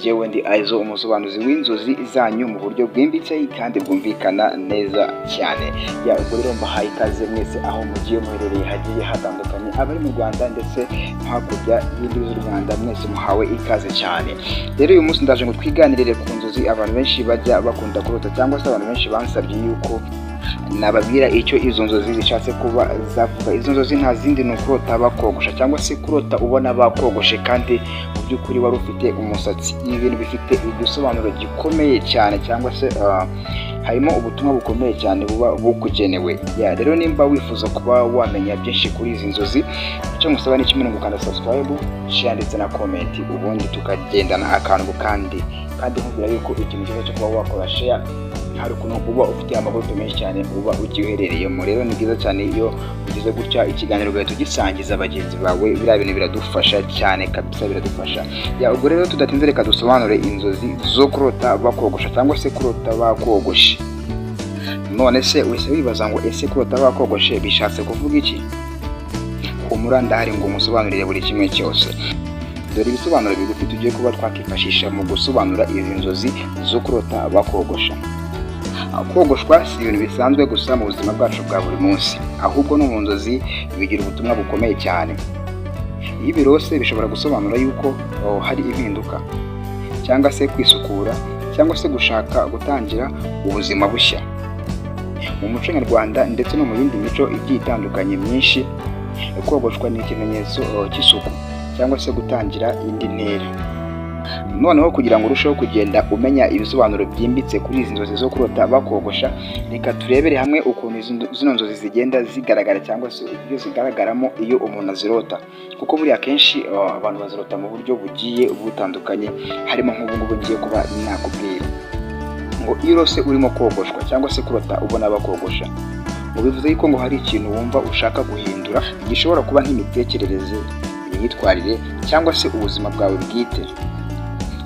Njyewe ndi Aizo, umusobanuzi w'inzozi zanyu mu buryo bwimbitse kandi bwumvikana neza cyane. Ya, ubwo rero mbahaye ikaze mwese aho mugiye muherereye hagiye hatandukanye, abari mu Rwanda ndetse no hakurya y'imbibi z'u Rwanda, mwese muhawe ikaze cyane. Rero uyu munsi ndaje ngo twiganirire ku nzozi abantu benshi bajya bakunda kurota, cyangwa se abantu benshi bansabye yuko nababwira icyo izo nzozi zishatse kuba zavuga. Izo nzozi nta zindi, ni ukurota bakogosha, cyangwa se kurota ubona bakogoshe kandi mu by'ukuri wari ufite umusatsi. Ibi bintu bifite igisobanuro gikomeye cyane, cyangwa se harimo ubutumwa bukomeye cyane buba bukugenewe. Ya, rero nimba wifuza kuba wamenya byinshi kuri izi nzozi, icyo ngusaba ni kimwe: gukanda subscribe, share ndetse na comment, ubundi tukagendana akantu kandi. Kandi nkubwira yuko ikintu cyiza cyo kuba wakora share, hari ukuntu uba ufite amagurupe menshi cyane uba ugiye uherereyemo. Rero ni byiza cyane iyo ugize gutya ikiganiro ugahita ugisangiza bagenzi bawe. Biriya bintu biradufasha cyane kabisa, biradufasha. Ya, ubwo rero tudatinze, reka dusobanure inzozi zo kurota bakogosha, cyangwa se kurota bakogoshe. None se uhise wibaza ngo: "Ese kurota bakogoshe bishatse kuvuga iki?" Humura, ndahari ngo musobanurire buri kimwe cyose. Dore ibisobanuro bigufi tugiye kuba twakifashisha mu gusobanura izi nzozi zo kurota bakogosha. Kogoshwa si ibintu bisanzwe gusa mu buzima bwacu bwa buri munsi, ahubwo no mu nzozi bigira ubutumwa bukomeye cyane. Iyo ubirose, bishobora gusobanura yuko hari impinduka, cyangwa se kwisukura, cyangwa se gushaka gutangira ubuzima bushya. Mu muco nyarwanda ndetse no mu yindi mico igiye itandukanye myinshi, kogoshwa ni ikimenyetso cy'isuku cyangwa se gutangira indi ntera. Noneho kugira ngo urusheho kugenda umenya ibisobanuro byimbitse kuri izi nzozi zo kurota bakogosha, reka turebere hamwe ukuntu zino nzozi zigenda zigaragara, cyangwa se uburyo zigaragaramo iyo umuntu azirota, kuko buriya akenshi abantu bazirota mu buryo bugiye butandukanye, harimo nk'ubu ngubu ngiye kuba nakubwira. Ngo iyo urose urimo kogoshwa, cyangwa se kurota ubona bakogosha, ngo bivuze yuko ngo hari ikintu wumva ushaka guhindura, gishobora kuba nk'imitekerereze, imyitwarire cyangwa se ubuzima bwawe bwite.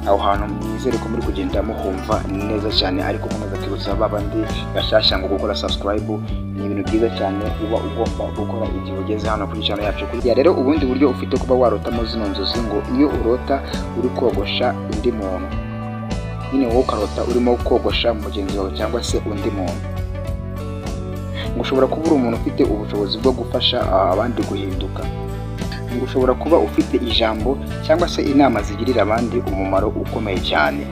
Aho hantu mwizere ko muri kugenda muhumva neza cyane, ariko nkomeza kwibutsa ba bandi bashyashya ngo gukora subscribe ni ibintu byiza cyane uba ugomba gukora igihe ugeze hano kuri channel yacu. Ya, rero ubundi buryo ufite kuba warotamo zino nzozi, ngo iyo urota uri kogosha undi muntu, nyine wowe ukarota urimo kogosha mugenzi wawe cyangwa se undi muntu, ngo ushobora kuba uri umuntu ufite ubushobozi bwo gufasha abandi guhinduka, ngo ushobora kuba ufite ijambo cyangwa se inama zigirira abandi umumaro ukomeye cyane.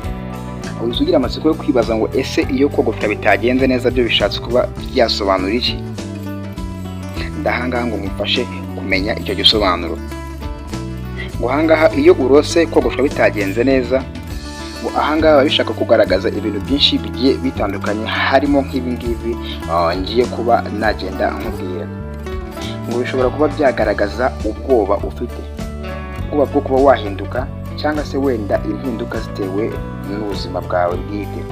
Uhise ugira amatsiko yo kwibaza ngo: "Ese iyo kogosha bitagenze neza, byo bishatse kuba byasobanura iki?" Ndahangaha ngo mufashe kumenya icyo gisobanuro. Ngo ahangaha iyo urose kogoshwa bitagenze neza, ngo ahangaha biba bishaka kugaragaza ibintu byinshi bigiye bitandukanye, harimo nk'ibi ngibi ngiye kuba nagenda nkubwira. Ngo bishobora kuba byagaragaza ubwoba ufite, ubwoba bwo kuba wahinduka, cyangwa se wenda impinduka zitewe n'ubuzima bwawe bwite.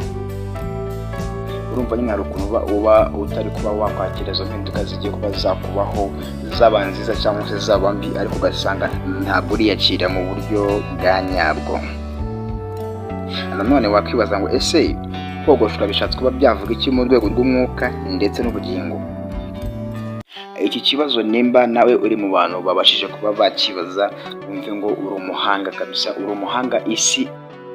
Urumva nyine hari ukuntu uba utari kuba wakwakira izo mpinduka zigiye kuba zakubaho, zaba nziza cyangwa se zaba mbi, ariko ugasanga ntabwo uriyakira mu buryo bwa nyabwo. Nanone wakwibaza ngo: "Ese kogoshwa bishatse kuba byavuga iki mu rwego rw'umwuka ndetse n'ubugingo?" Iki kibazo, nimba nawe uri mu bantu babashije kuba bakibaza, wumve ngo uri umuhanga kabisa, uri umuhanga isi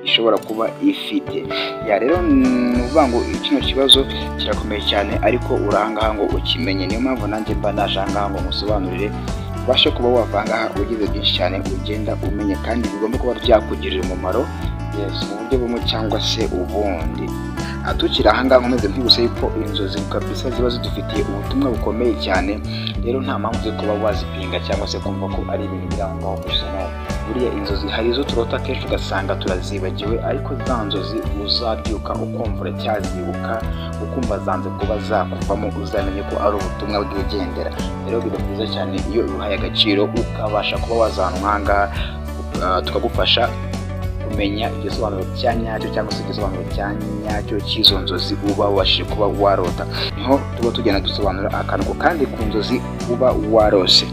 ishobora kuba ifite. Ya, rero ni ukuvuga ngo kino kibazo kirakomeye cyane, ariko uri ahangaha ngo ukimenye. Niyo mpamvu nanjye mba naje ahangaha ngo ngusobanurire, ubashe kuba wava ahangaha ugize byinshi cyane ugenda umenya kandi bigomba kuba byakugirira umumaro, yes, mu buryo bumwe cyangwa se ubundi. Tukiri ahangaha, nkomeze nkwibutse yuko inzozi kabisa ziba zidufitiye ubutumwa bukomeye cyane. Rero nta mpamvu zo kuba wazipinga cyangwa se kumva ko ari ibintu biri aho ngaho gusa. No buriya inzozi, hari izo turota kenshi ugasanga turazibagiwe, ariko za nzozi uzabyuka ukumva uracyazibuka, ukumva zanze kuba zakuvamo, uzamenye ko ari ubutumwa bwigendera. Rero biba byiza cyane iyo ubihaye agaciro, ukabasha kuba waza ahantu nk'ahangaha, tukagufasha kumenya igisobanuro cya nyacyo, cyangwa se igisobanuro cya nyacyo cy'izo nzozi uba wabashije kuba warota. Niho tuba tugenda dusobanura akantu kandi ku nzozi uba warose.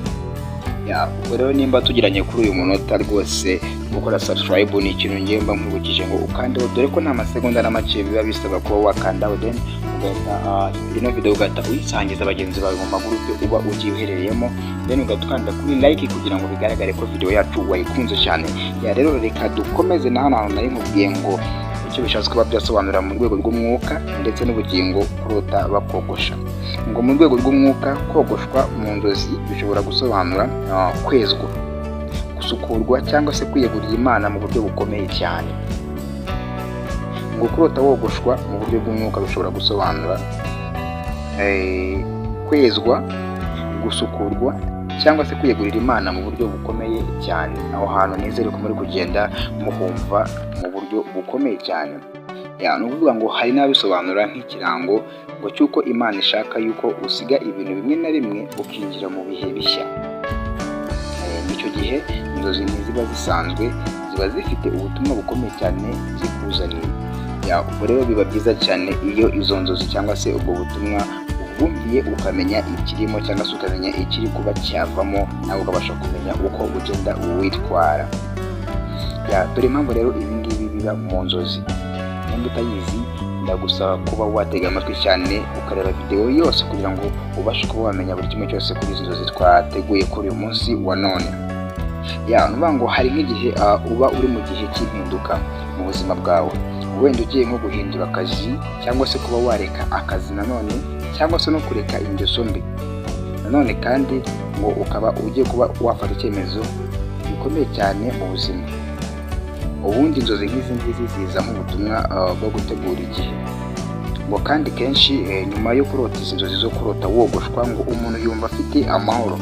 Ya, ubwo rero nimba tugiranye kuri uyu munota rwose. Gukora subscribe ni ikintu ngiye mba nkwibukije ngo ukandeho, dore ko nta masegonda na make biba bisaba kuba wakandaho, then ugahita ino video ugahita uyisangiza bagenzi bawe mu magurupe uba ugiye uherereyemo, then ugahita ukanda kuri like kugira ngo bigaragare ko video yacu wayikunze cyane. Ya, rero reka dukomeze na hano hantu nari nkubwiye ngo icyo bishatse kuba byasobanura mu rwego rw'umwuka ndetse n'ubugingo kurota bakogosha. Ngo mu rwego rw'umwuka, kogoshwa mu nzozi bishobora gusobanura kwezwa, gusukurwa cyangwa se kwiyegurira Imana mu buryo bukomeye cyane. Ngo kurota wogoshwa mu buryo bw'umwuka bishobora gusobanura kwezwa, gusukurwa cyangwa se kwiyegurira Imana mu buryo bukomeye cyane. Aho hantu nizere ko muri kugenda muhumva mu buryo bukomeye cyane. Ya, ni ukuvuga ngo hari n'abisobanura nk'ikirango ngo cy'uko Imana ishaka yuko usiga ibintu bimwe na bimwe ukinjira mu bihe bishya. Icyo gihe inzozi ntiziba zisanzwe, ziba zifite ubutumwa bukomeye cyane zikuzaniye. Ya, ubwo rero biba byiza cyane iyo izo nzozi cyangwa se ubwo butumwa ubwumviye, ukamenya ikirimo cyangwa se ukamenya ikiri kuba cyavamo, nawe ukabasha kumenya uko ugenda witwara. Ya, dore impamvu rero ibi ngibi biba mu nzozi. Nimba utayizi, ndagusaba kuba watega amatwi cyane ukareba videwo yose kugira ngo ubashe kuba wamenya buri kimwe cyose kuri izi nzozi twateguye kuri uyu munsi wa none. Ya, ni ukuvuga ngo hari nk'igihe uba uri mu gihe cy'impinduka mu buzima bwawe, wenda ugiye nko guhindura akazi cyangwa se kuba wareka akazi nanone cyangwa se no kureka ingeso mbi nanone, kandi ngo ukaba ugiye kuba wafata icyemezo gikomeye cyane mu buzima. Ubundi inzozi nk'izi ngizi ziza nk'ubutumwa bwo gutegura igihe. Ngo kandi kenshi nyuma yo kurota izi nzozi zo kurota wogoshwa, ngo umuntu yumva afite amahoro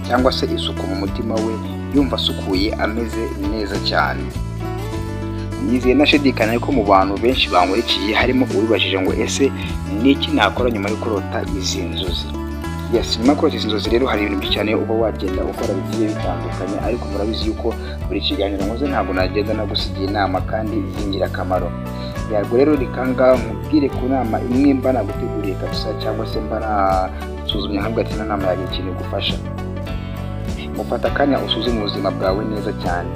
cyangwa se isuku mu mutima we, yumva asukuye, ameze neza cyane. Nizeye nashidikanya ko mu bantu benshi bankurikiye harimo uwibajije ngo: "Ese ni iki nakora nyuma yo kurota izi nzozi?" Yes, nyuma yo kurota izi nzozi rero hari ibintu byinshi cyane uba wagenda ukora bigiye bitandukanye, ariko murabizi yuko buri kiganiro nkoze ntabwo nagenda nagusigiye inama kandi z'ingirakamaro. Yego, rero reka ngaha nkubwire ku nama imwe mba naguteguriye kabisa, cyangwa se mba nasuzumye nkavuga ati: "Ino nama yagira ikintu igufasha." Mufata akanya usuzume ubuzima bwawe neza cyane.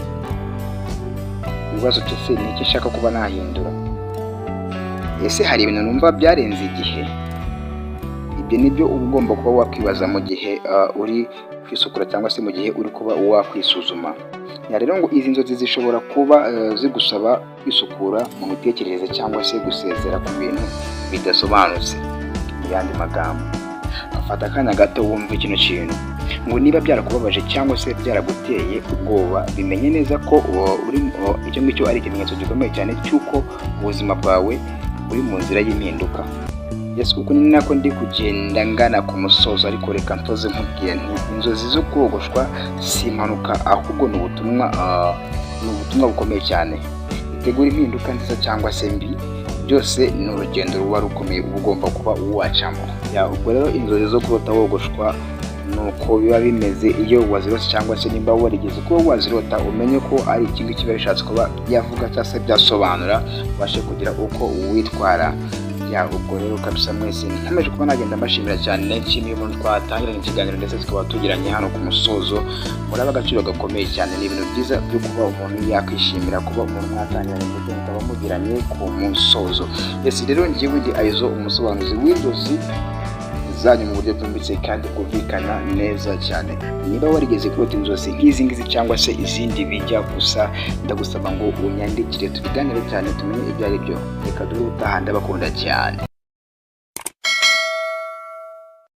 Ibibazo byose: ni iki nshaka kuba nahindura? Ese hari ibintu numva byarenze igihe? Ibyo nibyo uba ugomba kuba wakwibaza mu gihe uri kwisukura cyangwa se mu gihe uri kuba wakwisuzuma. Ya, rero ngo izi nzozi zishobora kuba zigusaba kwisukura mu mitekerereze cyangwa se gusezera ku bintu bidasobanutse. Mu yandi magambo, fata akanya gato wumve kino kintu: ngo niba byarakubabaje cyangwa se byaraguteye ubwoba, bimenye neza ko uri icyo ngicyo ari ikimenyetso gikomeye cyane cy'uko ubuzima bwawe buri mu nzira y'impinduka. Yes, uku ni nako ndi kugenda ngana ku musozo, ariko reka nsoze nkubwira nti inzozi zo kogoshwa si impanuka, ahubwo ni ubutumwa bukomeye cyane. Itegura impinduka nziza cyangwa se mbi, byose ni urugendo ruba rukomeye uba ugomba kuba wacamo. Ya, ubwo rero inzozi zo kurota wogoshwa ni uko biba bimeze iyo wazirose, cyangwa se nimba warigeze kuba wazirota, umenye ko ari iki ngiki biba bishatse kuba byavuga cyangwa se byasobanura, ubashe kugira uko witwara. Ya, ubwo rero kabisa mwese nkomeje kuba nagenda mbashimira cyane. Nshimiye umuntu twatangiranye ikiganiro ndetse tukaba tugiranye hano ku musozo. Muraba agaciro gakomeye cyane. Ni ibintu byiza byo kuba umuntu yakwishimira kuba umuntu mwatangiranye ndetse mukaba mugiranye ku musozo. Yes, rero ngiye ndi Aizo, umusobanuzi w'inzozi zanyu mu buryo bwimbitse kandi bwumvikana neza cyane. Niba warigeze kurota inzozi nk'izi ngizi cyangwa se izindi bijya gusa, ndagusaba ngo unyandikire tubiganire cyane, tumenye ibyo ari byo. Reka duhe ubutaha, ndabakunda cyane.